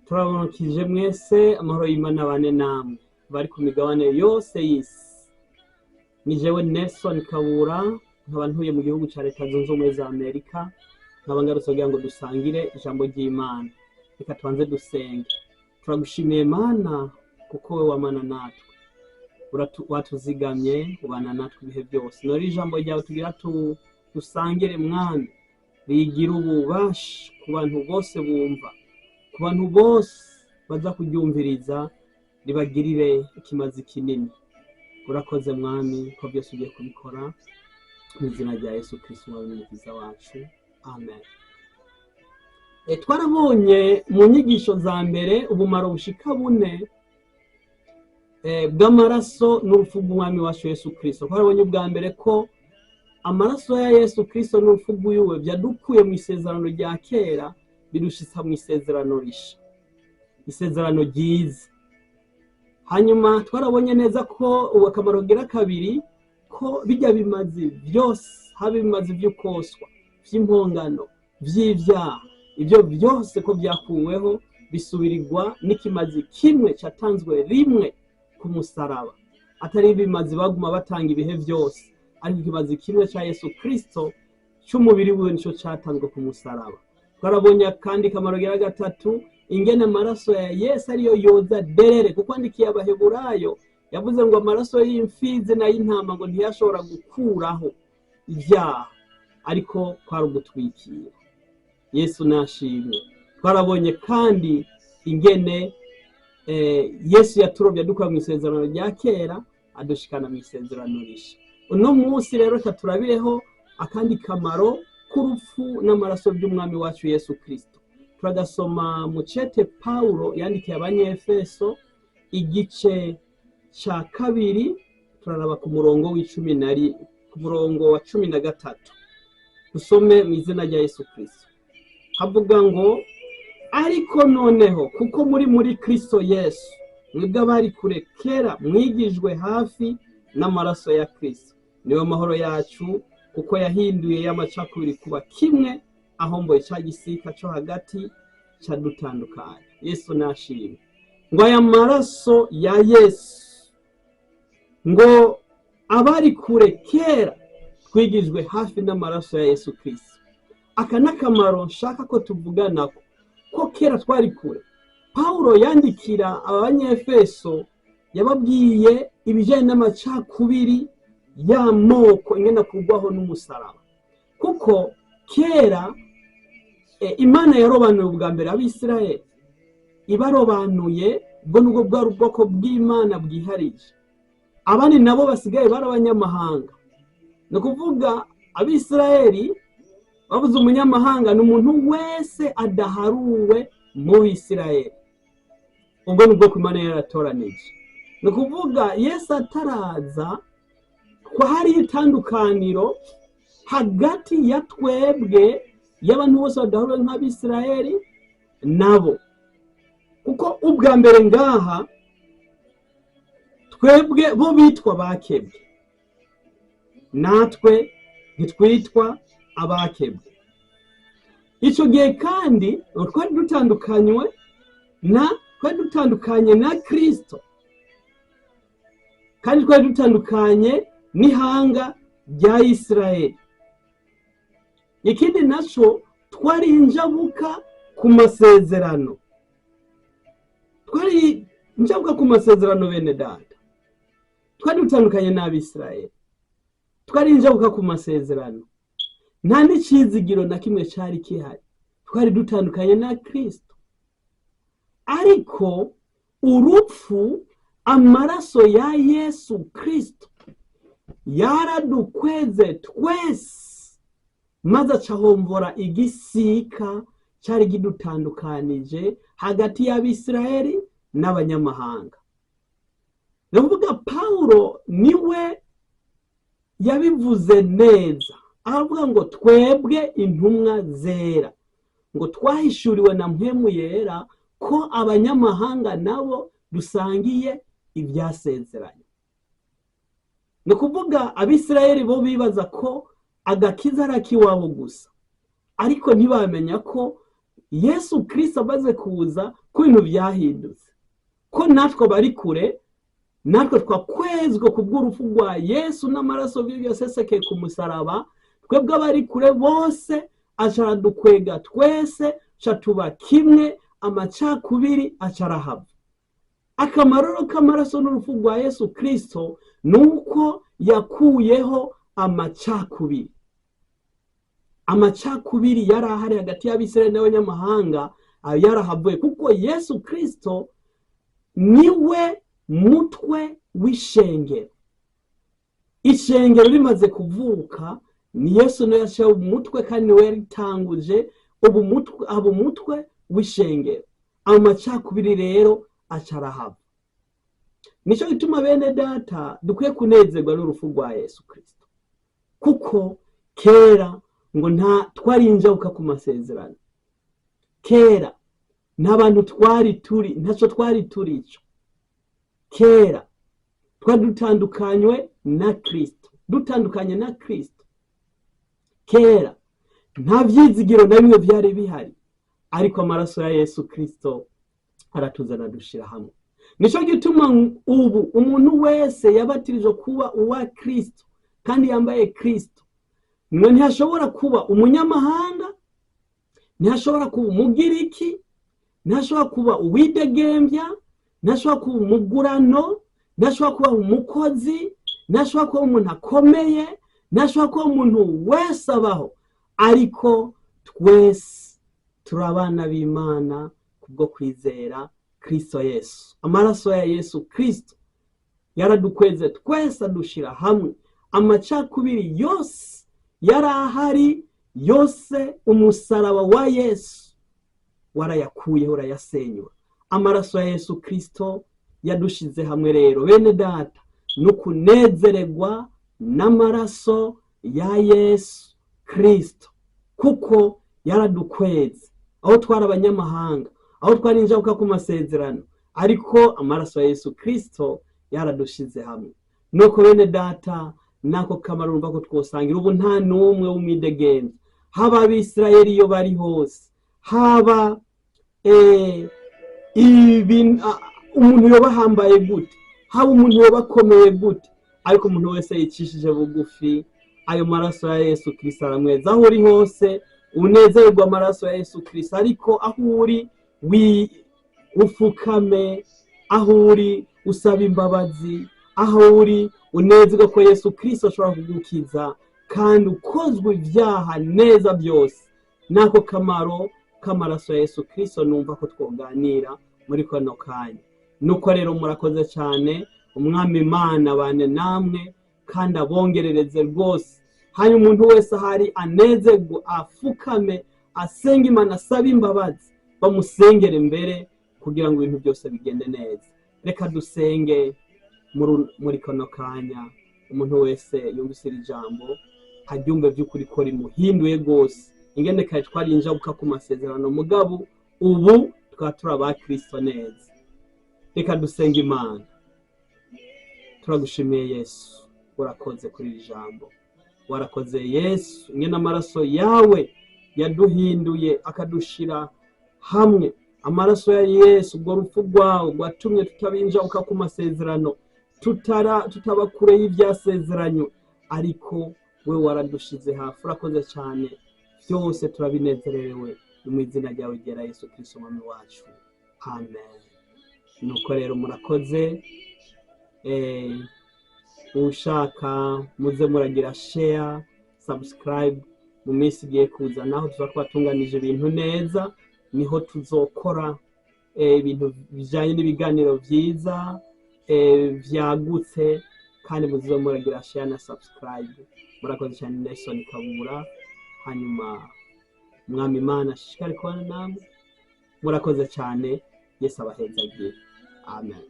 Turabonokije mwese, amahoro y'Imana bane namwe bari ku migabane yose y'isi. Ni jewe Nelson Kabura, nkaba ntuye mu gihugu ca Leta Zunze Ubumwe za Amerika, nkaba ngarutse kugira ngo dusangire ijambo ry'Imana. Reka tubanze dusenge. Turagushimiye Mana, kuko we wamana natwe, watuzigamye, ubana natwe ibihe byose. None ijambo ryawe tugira dusangire, Mwami, rigira ububasha ku bantu bose bumva, ku bantu bose baza kuryumviriza, ribagirire ikimazi kinini. Urakoze Mwami, ko byose ugiye kubikora, mu izina rya Yesu Kristo wawe n'Umukiza wacu, amen. Twarabonye mu nyigisho za mbere ubumaro bushika bune bw'amaraso n'urupfu rw'Umwami wacu Yesu Kristo. Twarabonye ubwa mbere ko amaraso ya Yesu Kristo n'urupfu rw'iwe byadukuye mu isezerano rya kera, bidushitsa mu isezerano risha, isezerano ryiza. Hanyuma twarabonye neza ko ubu akamaro gira kabiri, ko bijya bimazi byose, haba ibimazi by'ukoswa, by'impongano, by'ibyaha, ibyo byose ko byakuweho, bisubirirwa n'ikimazi kimwe cyatanzwe rimwe ku musaraba, atari ibimazi baguma batanga ibihe byose, ariko ikimazi kimwe cya Yesu Kristo cy'umubiri wiwe nicyo cyatanzwe ku musaraba. Twarabonye kandi kamaro gira gatatu, ingene amaraso ya Yesu ariyo yoza derere, kuko andikiye Abaheburayo yavuze ngo amaraso y'imfizi n'ay'intama ngo ntiyashobora gukuraho ibyaha, ariko kwari ugutwikira. Yesu nashimwe. Twarabonye kandi ingene Yesu yaturobye adukura mu isezerano rya kera, adushikana mu isezerano risha. Uno munsi rero reka turabireho akandi kamaro k'urupfu n'amaraso by'Umwami wacu Yesu Kristo. Turagasoma mu cete Pawulo yandikiye Abanyefeso, igice cya kabiri, turaraba ku murongo w'icumi na ku murongo wa 13. Dusome mu izina rya Yesu Kristo. Havuga ngo: "Ariko noneho kuko muri Kristo Yesu, mwebwe abari kure kera mwigijwe hafi n'amaraso ya Kristo. Niwe mahoro yacu, kuko yahinduye y'amacakubiri kuba kimwe, ahomboye cya gisika cyo hagati cyadutandukanye." Yesu nashimwe. Ngo aya maraso ya Yesu, ngo abari kure kera twigijwe hafi n'amaraso ya Yesu Kristo. Aka ni akamaro nshaka ko tuvugana ko kera twari kure. Pawulo yandikira Abanyefeso yababwiye ibijyanye n'amacakubiri y'amoko, ingena kugwaho n'umusaraba, kuko kera Imana yarobanuye ubwa mbere Abisirayeli. Ibarobanuye, ubwo nubwo bwari ubwoko bw'Imana bwihariye, abandi nabo basigaye bari abanyamahanga. Ni ukuvuga Abisirayeli babuze umunyamahanga, ni umuntu wese adaharuwe mu Bisirayeli. Ubwo ni ubwoko Imana yaratoranije. Ni ukuvuga Yesu ataraza ko hari itandukaniro hagati ya twebwe, y'abantu bose badaharuwe nk'Abisirayeli nabo, kuko ubwa mbere ngaha twebwe bo bitwa bakebwe, natwe ntitwitwa abakebwe. Icyo gihe kandi twari dutandukanye na Kirisito, kandi twari dutandukanye n'ihanga rya Isirayeli. Ikindi nacyo, twari injabuka ku masezerano, twari injabuka ku masezerano. Bene Data, twari dutandukanye n'Abisirayeli, twari injabuka ku masezerano, nta n'icyizigiro na kimwe cyari gihari, twari dutandukanye na Kirisito. Ariko urupfu, amaraso ya Yesu Kirisito yaradukweze twese, maze acahombora igisika cyari kidutandukanije hagati y'Abisirayeli n'abanyamahanga. Ni ukuvuga Pawulo niwe yabivuze neza, aravuga ngo twebwe intumwa zera, ngo twahishuriwe na Mpwemu Yera ko abanyamahanga nabo dusangiye ibyasezeranye. Ni ukuvuga Abisirayeli bo bibaza ko agakiza ari ak'iwabo gusa, ariko ntibamenya ko Yesu Kirisito amaze kuza, ko Ko ibintu byahindutse, ko natwe bari kure, natwe twakwezwa ku bw'urupfu rwa Yesu n'amaraso yasesekeye ku musaraba. Twebwe abari kure bose aca aradukwega twese, ca tuba kimwe, amacakubiri aca arahava. Akamaro k'amaraso n'urupfu rwa Yesu Kirisito ni uko yakuyeho amacakubiri. Amacakubiri yari ahari hagati y'Abisirayeli n'abanyamahanga yarahavuye, kuko Yesu Kirisito niwe mutwe w'ishengero. Ishengero rimaze kuvuka, ni Yesu niwe yashyiraho umutwe kandi niwe yaritanguje. Ubu mutwe aba umutwe w'ishengero, amacakubiri rero aca arahava. Nicyo gituma, bene data, dukwiye kunezerwa n'urupfu rwa Yesu Kirisito, kuko kera ngo nta twari injabuka ku masezerano. Kera nta bantu twari turi, ntacyo twari turico. Kera twari dutandukanywe na Kirisito, dutandukanye na Kirisito. Kera nta byizigiro na bimwe byari bihari, ariko amaraso ya Yesu Kirisito aratuzana, dushyira hamwe. Nicyo gituma ubu umuntu wese yabatirijwe kuba uwa Kirisito kandi yambaye Kirisito, ngo ntiyashobora kuba umunyamahanga, ntiyashobora kuba Umugiriki, ntashobora kuba uwidegembya, ntashobora kuba umugurano, ntashobora kuba umukozi, ntashobora kuba umuntu akomeye, ntashobora kuba umuntu wese abaho, ariko twese turi abana b'Imana kubwo kwizera Kirisito Yesu. Amaraso ya Yesu Kirisito yaradukweze twese, adushyira hamwe. Amacakubiri yose yari ahari yose, umusaraba wa Yesu warayakuyeho, urayasenyura. Amaraso ya Yesu Kirisito yadushize hamwe. Rero bene data, ni ukunezererwa n'amaraso ya Yesu Kirisito, kuko yaradukweze aho twari abanyamahanga, aho twari injabuka ku masezerano, ariko amaraso ya Yesu Kirisito yaradushize hamwe. Nuko bene data, nako kamaro urumva ko twosangira. Ubu nta n'umwe w'umwidegembya, haba Abisirayeli iyo bari hose, haba umuntu yoba ahambaye gute, haba umuntu yoba akomeye gute, ariko umuntu wese yicishije bugufi, ayo maraso ya Yesu Kirisito aramweza. Aho uri hose unezerwa amaraso ya Yesu Kirisito, ariko aho uri ufukame, aho uri usaba imbabazi, aho uri unezerwa ko Yesu Kirisito ashobora kugukiza kandi ukozwe ibyaha neza byose. Nako kamaro k'amaraso ya Yesu Kirisito numva ko twoganira muri kano kanya. Nuko rero murakoze cyane. Umwami Imana abane namwe kandi abongerereze rwose. Hanyuma umuntu wese ahari anezerwe, afukame, asenge Imana, asabe imbabazi, bamusengere mbere kugira ngo ibintu byose bigende neza. Reka dusenge muri kano kanya. Umuntu wese yumvise iri jambo aryumve by'ukuri ko rimuhinduye rwose, ingene kare twari injabuka ku masezerano, mugabo ubu tukaba turi aba Kirisito neza. Reka dusenge Imana. Turagushimiye Yesu, urakoze kuri iri jambo. Warakoze Yesu, ingene amaraso yawe yaduhinduye akadushira hamwe. Amaraso ya Yesu, urwo rupfu rwawe rwatumye tutaba injabuka ku masezerano, tutaba kure y'ibyasezeranywe, ariko we waradushize hafi. Urakoze cyane, byose turabinezerewe. Ni mu izina ryawe ryera Yesu Kirisito Umwami wacu, amen. Nuko rero murakoze. Ushaka muze muragira share, subscribe. Mu minsi igiye kuza naho tuza twatunganije ibintu neza, niho tuzokora ibintu bijyanye n'ibiganiro byiza byagutse, kandi muze muragira share na subscribe. Murakoze cyane. Nelson Kabura. Hanyuma Mwami Imana ashishikare kubana namwe. Murakoze cyane. Yesu abahezagire, amen.